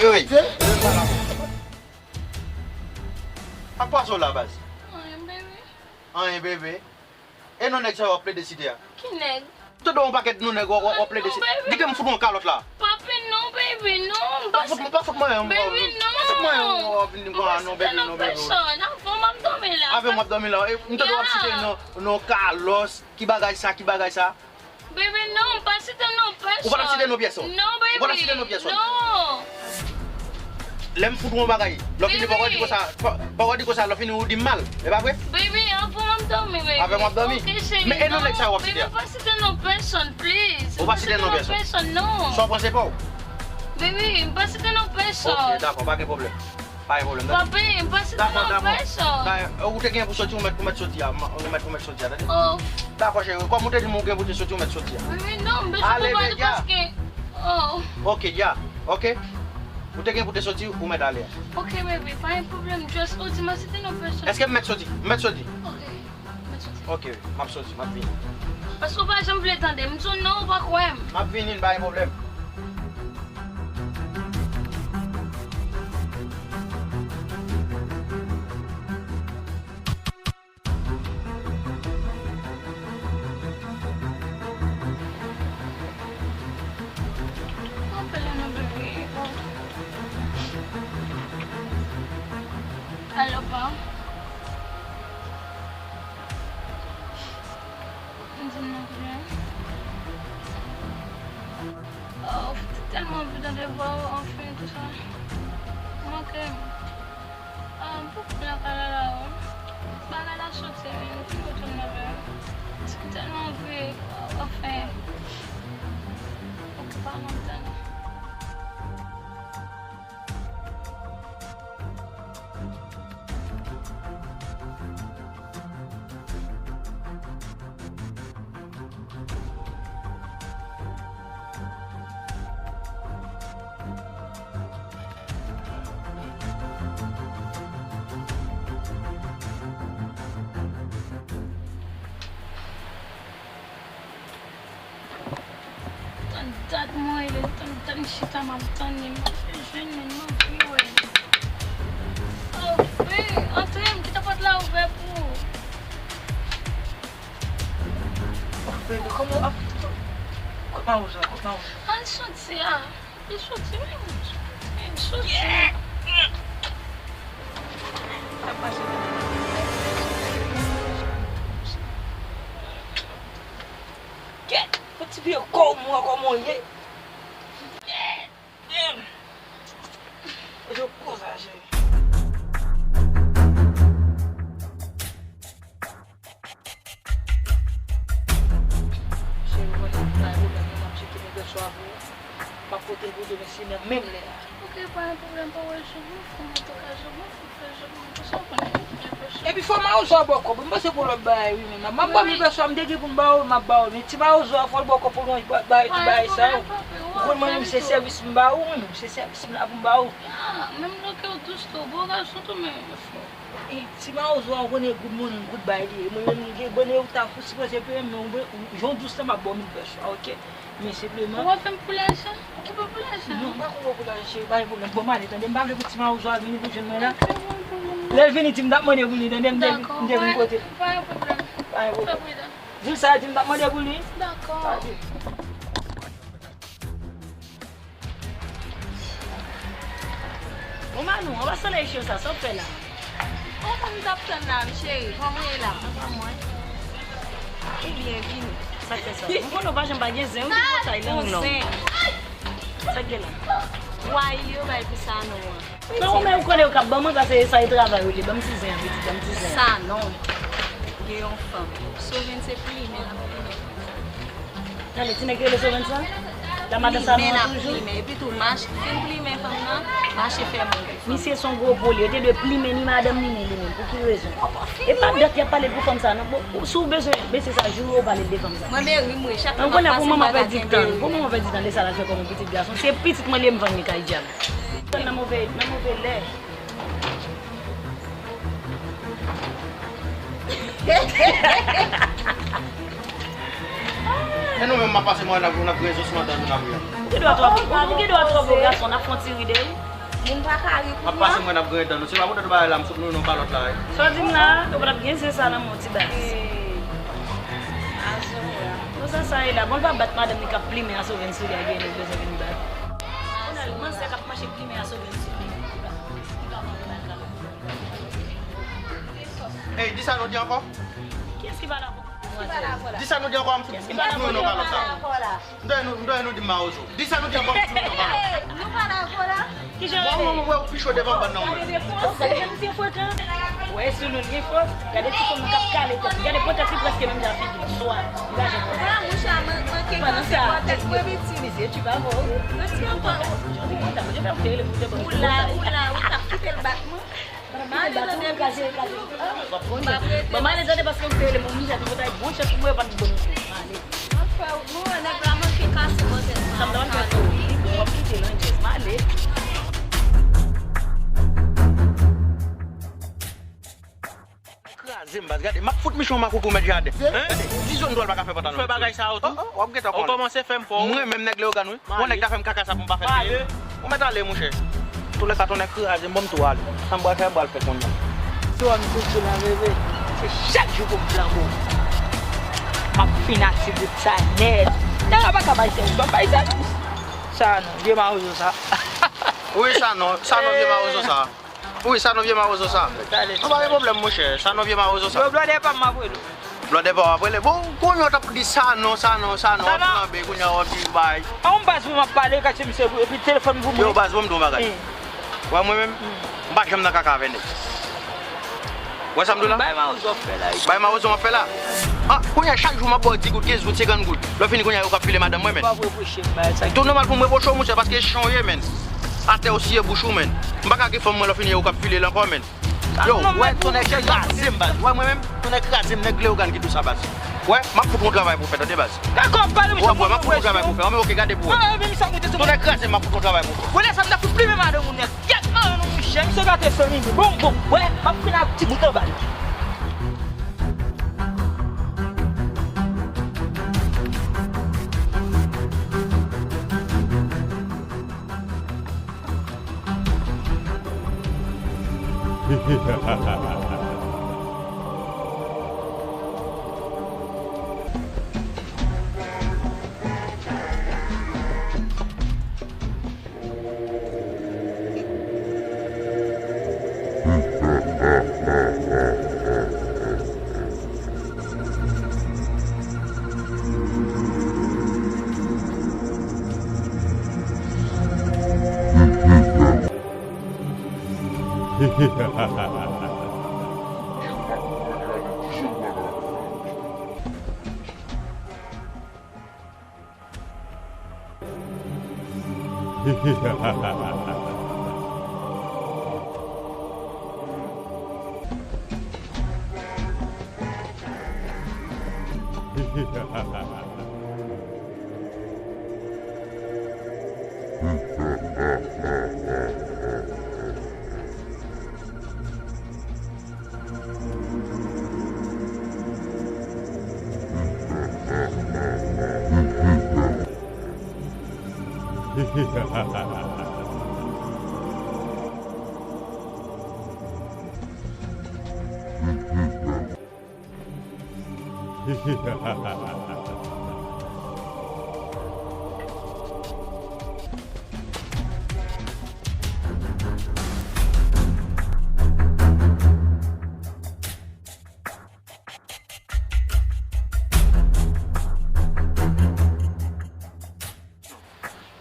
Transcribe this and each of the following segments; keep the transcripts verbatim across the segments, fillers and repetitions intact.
Wi. Ak pwason la, baz. Anyen, bebe. Anyen, bebe. E non nèg sa yo ap plede site a? Ki nèg? Tande yon pakèt non nèg w ap plede site. Kite m fout yon kalòt la. Papi, non, baby, non. Pa fout, pa fout mwen yon. Baby, non. Pa fout mwen yon w ap vin konsa non, baby, non, baby. Pèsòn, avan m ap dòmi la. Avè m w ap dòmi la. E, m tande w ap site non, non Carlos, ki bagay sa, ki bagay sa. Baby, non, m pa site non pèsòn. Ou pa ta site non pyèsòn. Non, baby. Ou pa ta site non pyèsòn. Non. Lè m fout ou yon bagay, lè w fini, pa w di konsa, pa, pa w di konsa, lè w fini ou di m mal. E pa vre? Baby, avan m ap dòmi, baby. Avè m w ap dòmi? Ok, cheri. Men e non nèg sa yo w ap site a? Baby, pa site non pèsòn, please. Ou pa site non pèsòn? Pèsòn, non. Sa w panse pa w? Baby, m pa site non pèsòn. Ok, dakò, pa gen pwoblèm. Pa gen pwoblèm, tande. Papi, m pa site non pèsòn. Dakò, dakò. Ou te gen pou soti, ou mèt, ou mèt soti a, ou mèt, ou mèt soti a, tande. Oh. Dakò, cheri, kòm ou te di m ou gen pou te soti, ou mèt soti a. Wi, wi, non, m pa sou ale, tou pale paske, oh. Ok, dja, ok. Ou te gen pou te soti, ou mèt ale a. Ok, baby, pa gen pwoblèm, just ou di m pa site non pèsòn. Èske m mèt soti? M mèt soti? Ok. Ok, m ap soti, m ap vini. Paske w pa janm vle tande m. M di w non, ou pa kwè m. M ap vini, pa gen pwoblèm. Alo, pa. M di m nan plen. Oh, m te tèlman anvi tande vwa w, anfen, tou sa. Manke m. Ah, m poko lakay la la, wi. Bagay la soti, wi, m fin retourne nan plen. M tèlman anvi, anfen. Ok, pa nan tan. Tann dat mwen rele, tann, tann chita, m ap tann li, m ap jwenn li, m anvi wè li. Oh, baby, antre, m kite pòt la ouvè pou ou. Oh, baby, kòman w ap, kot Mawozo a, kot Mawozo? Al soti a. Li soti menm. Li soti. Sa pase? Kèt! Fò ti vye kò w mwen kòman w ye. Yo koz a jere. Cheri, mwen li bay pwoblèm, mwen m ap tcheke nèg yo swa pou ou. M ap pote l pou demen, se nan menm lè a. Ok, pa gen pwoblèm, pa wè je m'en fous, antouka, je m'en fous, je m'en fous, sa w konnen, je m'en fous. Epi fò Mawozo a ba w kòb, m panse pou lòt bagay wi, men m ap ba w mil pèsòn, m te gen pou m ba w, m ap ba w, men ti Mawozo a fò l ba w kòb pou lòt bagay, ti bagay sa yo. Ou konn mwen menm se sèvis m ba ou, mwen menm se sèvis m la pou m ba ou. Ah, menm lè ke w dous tou, bon gason tou, men. E, ti Mawozo a, ou konnen good morning, good bye li ye. Mwen menm, m gen bonè ou ta fou, sipoze peye m, men ou, jan w dous la, m ap ba w mil pèsòn, ok? Men senpleman. Ou ap fè m pou lajan? Okipe w pou lajan. Non, m pa konn ou pou lajan, cheri, pa gen pwoblèm. Bon, m ale, tande, m pa vle pou ti Mawozo a vini pou jwenn mwen la. Ok, pa gen pwoblèm. Lè l vini, di m t ap mande pou li, tande, m te, m te vin kote l. Dakò, pa gen pwoblèm. Pa gen pwoblèm. Fè pridan. Di l sa, di m t ap mande pou li. Dakò. Tande. Bon, Manou, anba solèy cho sa, sa w fè la? Ou konn m t ap tann la, m cheri, kòman w ye la? Anba mwen. Ebyen, vini. Sa k fè sa? M konnen w pa janm pa gen zen, ou ki pòtay lang long. Sa k gen la? Wayil yo bay pou Sanon an. Non, ou menm konnen yo k ap ban mwen, paske sa e travay yo li. Ban m ti zen an, pitit, ban m ti zen an. Sanon gen yon fanm. Soven se plimen l ap plimen. Tande, ti nèg ki rele Soven sa? La madan Sanon an toujou? Plimen l ap plimen. Epi tou, mache fin plimen fanm nan, mache fè moun. Misye se yon gwo poli, yo te dwe plimen ni madanm ni men li menm. Pou ki rezon? E pa dat y ap pale l pou fanm sa non. Bon, si w bezwen mesye sa, jou yo pale l de fanm sa. Mwen meri m wi, chak lè m ap pase m pa ka kenbe ri. Pou manman pèdi tan, pou manman pèdi tan de sa l al fè kòm yon pitit gason. Se pitit mwen li ye, m vann li kay djab. Nan move, nan move lè. E nou menm, m ap pase mwen, n ap, n ap gen zosman dan nou nan ri a. Ou gen dwa twò, ou gen dwa twò bo gason, n ap fè yon ti ri de ou. Moun pa ka ri pou mwen. M ap pase mwen, n ap gen dan nou. Se pa poutèt ou bagay la, m sot nou nan kalòt la, wi. Sa w di m la, ou pa t ap gen zen sa nan men w, ti baz. Ee. Azora. Konsa sa ye la. Bon, l pa bat madanm li k ap plimen Asovens sou li a, gen nèg bezwen vin bat. Kounye a, manzè k ap mache plimen Asovens sou li. Ey, di sa nou di ankò? Kiyès ki pale ankò? Di sa nou di ankò, m fout, m fout nou nan kalòt la. M dwe nou, m dwe nou di mawozo. Di sa nou di ankò, m fout nou nan kalòt. Ey, nou pale ankò la? Kijan yo ye? Mwen, mwen, mwen, ou pi cho devan bann nan, mwen. Gade depans, gade misye frekan. Wè, sou nou, li gen fòs. Gade ti fanm nan k ap kale tèt li. Gade pwotèt li prèske menm jan figi l. Swa, li pa janm pran. Ah, mouche a man-, manke kanse pwotèt mwen, pitit. Misye, tu vas voir. Mwen ti anpè. Jodi kontan, mwen te rele pou te ban. Ou la, ou la, ou t ap kite l bat mwen. Male tande pitit. Bon, male tande paske m te rele pou misye, pou ta bon chèf pou mwen, pa t bon. Male. Mwen fè, mwen wè nèg la manke kase bòtèl sa. Sa m ta fè pou ou, w ap kite l an jèz. Male. Kraze m, baz, gade, m ap fout michon makout ou mèt jaden. Hein? Gade, ti zòn dwòl pa ka fè pantalon. Fè bagay sa yo tou. Oh, oh, w ap gentan konnen. Ou kòmanse fè m fò. Mwen menm nèg Leyogan wi. Bon, nèg ta fè m kaka sa pou m pa fè. Male. Ou mèt ale, monchè. Toulèka tonnè kraze m, bon, m tou ale. Sa m pral fè, m pral fè kounye a. Sou a m tou di la, bebe. Se chak jou pou m flanbo. M ap fin ak ti bout sa nèt. Nèg la pa ka bay sèvis, pa bay sèvis. Sa non, vye mawozo sa. Wi, sa non, sa non, vye mawozo sa. Wi, sa non, vye mawozo sa. An, pa gen pwoblèm, monchè. Sa non, vye mawozo sa. Yo, blòdè pa m ap rele w. Blòdè pa w ap rele. Bon, kounye a w t ap di sa non, sa non, sa non, w ap flanbe, kounye a w ap di bay. A, yon baz pou m ap pale, kache misye, epi telefòn pou mwen. Yo, baz, bon, m di w yon bagay. Wè mwen menm, m pa janm nan kaka avè nèg. Wè sa m di w la? Bay mawozo w ap fè la. Bay mawozo m ap fè la. A, kounye a, chak jou m ap ba w dis goud, kenz goud, senkant goud. Lè fini kounye a, yo k ap file madanm mwen, menn. Tou nòmal pou m repwoche w, monchè, paske e chan w ye, menn. Atè w siye bouch ou, menn. M pa ka gen fanm mwen, lè fini, yo k ap file l ankò, menn. Yo, wè, tonnè kraze m, baz. Wè, mwen menm, tonnè kraze m, nèg Leyogan ki di w sa, baz. Wè, m ap fout yon travay pou fè, tande, baz. Dakò, pale, misye. Wè, wè, m ap fout yon travay pou fè. Wè, men, oke, gade pou wè. Tonnè kraze m, m ap fout yon travay pou fè. Wè, lè sa m ta fout plimen madanm ou nèt. Yèt, an, non, monchè, misye gate sanmi, bon, bon. Wè, m ap fin ak ti bout anba li.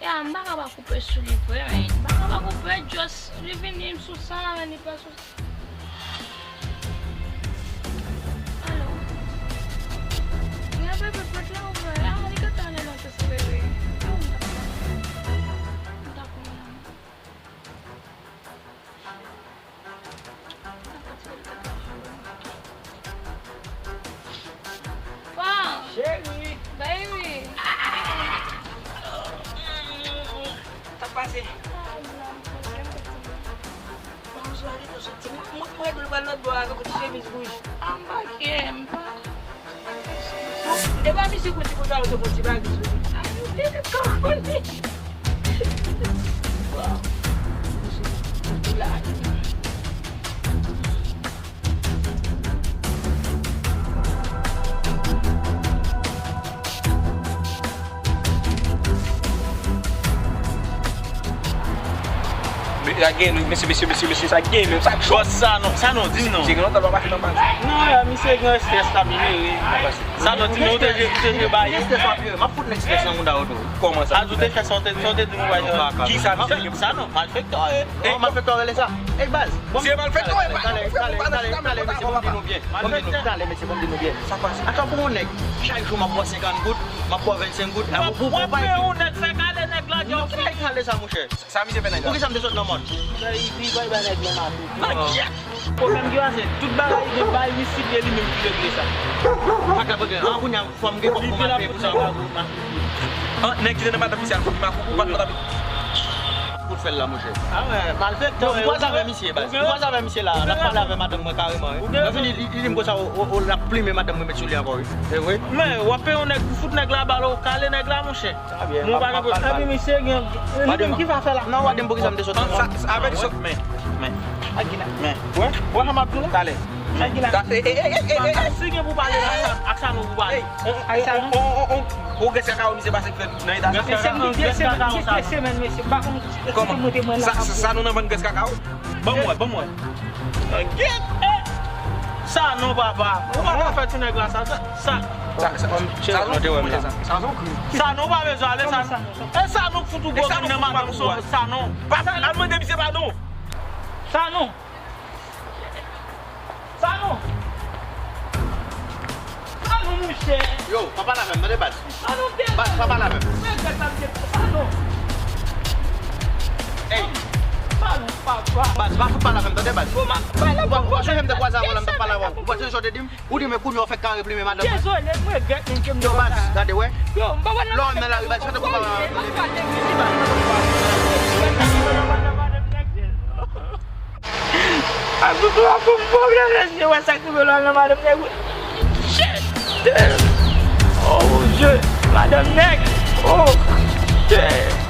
Ya, m pa ka pa koupe sou li vre, men. M pa ka pa koupe, just li vini sou sa, men li pa sou sa. Alo. Wi, bebe, pòt la ouvè. A, li gentan ale lontan, se bebe. Yo, m ta konn. M ta konn. Wow. Cheri. Baby. Sa k pase? Mwen, mwen, mwen, mwen, lòt bò avèk yon ti chemiz wouj. Anbake, m pa. E pa misye konn ti kote a, ou te konn ti bagay sou li. Ay, misye te konnen. Waw. Misye la. Sa gen, mesye, mesye, mesye, mesye, sa gen, menm sa chòt. Bòs, sa non, sa non, di m non. Misye gen lontan l pa pase nan baz. Non, misye gen strès la, misye ri. Sa non, di m non, ou te jwe, ou te jwe bay. Gen strès w ap jwe, m ap fout nèg strès nan mouda w tou. Kòman sa? Azoute fè sa, ou te, sa ou te di m ou pa jwe. Ki sa, misye gen? Sa non, malfektè, e. Oh, malfektè rele sa. Ey, baz. Se malfektè, e pa. Talè, talè, talè, mesye, ban m di nou byen. Ban m di nou, talè, mesye, ban m di nou byen. Sa pase? Atò, pou yon nèg, chak jou m ap bwè senkant goud, m ap bwè vennsenk goud. W ap peye yon nèg fè kale nèg la, di w ki nèg kale sa, monchè? Sa misye fè nèg la? Poukisa m te sot nan mòn? Li bay, li bay, bay nèg la mato. Nan kiyès? Pwoblèm ki pase, tout bagay gen bay misye, li menm ki regle sa. Pa ka regle. An, kounye a, fò m gen kòb pou m al peye pou sa. An, nèg ki te nan madanm misye al fout makout ou pa t konn ap. Kout fè l la, monchè. Ah ouais, malfektè. Yo, ou kwaze avè misye, baz. Ou kwaze avè misye la. N ap pale avè madanm mwen kareman, wi. Lè fini, li, li di m konsa, o, o, o, l ap plimen madanm mwen, met sou li ankò, wi. E vre? Men, w ap peye yon nèg pou fout nèg la ba l, ou kale nèg la, monchè. Epi misye gen, li menm ki va fè la. Non, w a di m poukisa m te sot nan mòn. Avèk sot, men, men. Ak ki la? Men. Wè, wè sa m ap di w la? Talè. Ak ki la? Si gen pou pale la, ak sa nou pou pale. Ak sa nou? On, on, on, on, on grès kakao misye pase k fè nan eta sa. Mesye, m gen de semèn, m gen de semèn, mesye, m pa konn kote mwen la. Sa, sa nou nan vann grès kakao? Ban m wè, ban m wè. Sa non, papa. Ou pa ka fè ti nèg la sa, sa, sa. Sa, sa, sa, sa, sa, sa, sa, sa, sa, sa, non, te wè m la. Sa, sa, sa, non, pa bezwen ale, sa, sa, non. E sa nou fout ou gwo moun nan madanm sa, sa, non. Pa, al mande misye padon. Sa, non. Sa, non. Sa, non, monchè. Yo, pa pale avè m, tande, baz. Sa, non, baz, pa pale avè m. Mwen, gad sa, m te, sa, non. Ey. Sa, non, papa. Baz, pa fout pale avè m, tande, baz. Ou pa, ou pa sonje m te kwaze avè w la, m t ap pale avè w. Ou pa sonje sa w te di m? Ou di men kounye a w fèk ka replimen madanm mwen. Dezole, m regrèt menm ke m di w sa. Yo, baz, gade, wè. Yo, m pa wè nan. Lè w menm nan lari, baz, chante pou papa. A tout lwa pou m pwoblèm, lè m wè sa k rive lwa nan madanm nèg. Shit! Damn! Oh, mon Dieu! Madanm nèg! Oh! Damn!